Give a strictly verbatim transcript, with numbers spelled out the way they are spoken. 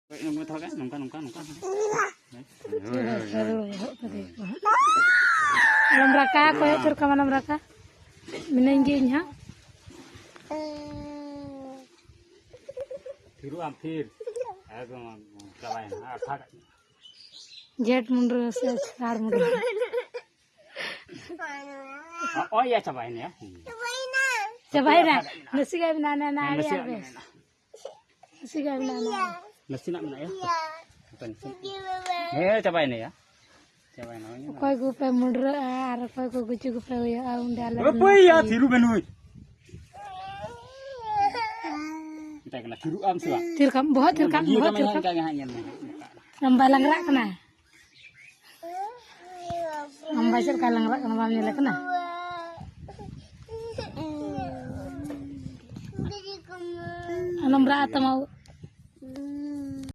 ᱱᱚᱝᱠᱟ, ᱱᱚᱝᱠᱟ, ᱱᱚᱝᱠᱟ, ᱱᱚᱝᱠᱟ᱾ ᱦᱳᱭ, ᱦᱳᱭ, ᱦᱳᱭ᱾ ᱟᱞᱚᱢ ᱨᱟᱜᱟ, ᱚᱠᱚᱭ ᱩᱛᱟᱹᱨ ᱠᱟᱢ, ᱟᱞᱚᱢ ᱨᱟᱜᱟ᱾ ᱢᱤᱱᱟᱹᱧ ᱜᱮ ᱤᱧ ᱦᱚᱸ᱾ ᱛᱷᱤᱨᱚᱜ ᱟᱢ, ᱛᱷᱤᱨ᱾ ᱮᱠᱫᱚᱢ ᱪᱟᱵᱟᱭᱮᱱᱟ᱾ ᱟᱨ ᱯᱷᱟᱸᱠ᱾ ᱡᱷᱮᱸᱴ ᱢᱩᱱᱰᱨᱟᱹ ᱥᱮ ᱥᱟᱲ ᱢᱩᱱᱰᱨᱟᱹ? ᱱᱚᱜᱼᱚᱭ ᱭᱟ, ᱪᱟᱵᱟᱭᱮᱱᱟ ᱭᱟ᱾ ᱪᱟᱵᱟᱭᱮᱱᱟ᱾ ᱱᱟᱥᱮ ᱜᱟᱱ ᱢᱮᱱᱟᱜᱼᱟ, ᱱᱟ, ᱦᱮᱸ, ᱟᱲᱮ ᱱᱟᱥᱮᱭᱟᱜ ᱟᱨ ᱵᱮᱥ᱾ ᱢᱮᱱᱟᱜᱼᱟ᱾ ᱱᱟᱥᱮ ᱜᱟᱱ ᱢᱮᱱᱟᱜᱼᱟ, ᱱᱟ᱾ ᱱᱟᱥᱮᱱᱟᱜ ᱢᱮᱱᱟᱜᱼᱟ ᱭᱟ᱾ ᱦᱟᱯᱮ ᱱᱟᱥᱮᱱᱟᱜ᱾ ᱦᱮᱸ, ᱪᱟᱵᱟᱭᱮᱱᱟ ᱭᱟ᱾ ᱪᱟᱵᱟᱭᱮᱱᱟ᱾ ᱚᱠᱚᱭ ᱠᱚᱯᱮ ᱢᱩᱰᱨᱟᱹᱜᱼᱟ ᱟᱨ ᱚᱠᱚᱭ ᱠᱚ ᱜᱩᱪᱩ ᱠᱚᱯᱮ ᱦᱩᱭᱩᱜᱼᱟ, ᱚᱸᱰᱮ ᱟᱞᱮ ᱦᱟᱯᱮ ᱭᱟ, ᱛᱷᱤᱨᱩ ᱵᱟᱹᱱᱩᱭ᱾ ᱢᱮᱛᱟᱭ ᱠᱟᱱᱟ, ᱛᱷᱤᱨᱩᱜ ᱟᱢ ᱥᱮ ᱵᱟᱝ? ᱛᱷᱤᱨ ᱠᱟᱢ, ᱵᱚᱦᱚᱜ ᱛᱷᱤᱨ ᱠᱟᱢ, ᱵᱟᱹᱜᱤ ᱵᱚᱦᱚᱜ ᱠᱟᱢᱟᱭ ᱛᱷᱤᱨ ᱦᱟᱸᱜ, ᱠᱟᱢ᱾ ᱚᱱᱠᱟ ᱜᱮ ᱦᱟᱸᱜ ᱧᱮᱞ ᱢᱮ ᱦᱟᱸᱜ᱾ ᱟᱢ ᱵᱟᱭ ᱞᱟᱝᱨᱟᱜ ᱠᱟᱱᱟ? ᱟᱢ ᱵᱟᱭ ᱪᱮᱫ ᱞᱮᱠᱟᱭ ᱞᱟᱝᱨᱟᱜ ᱠᱟᱱᱟ, ᱵᱟᱢ ᱧᱮᱞᱮ ᱠᱟᱱᱟ? ᱟᱞᱚᱢ ᱨᱟᱜ ᱛᱟᱢᱟ᱾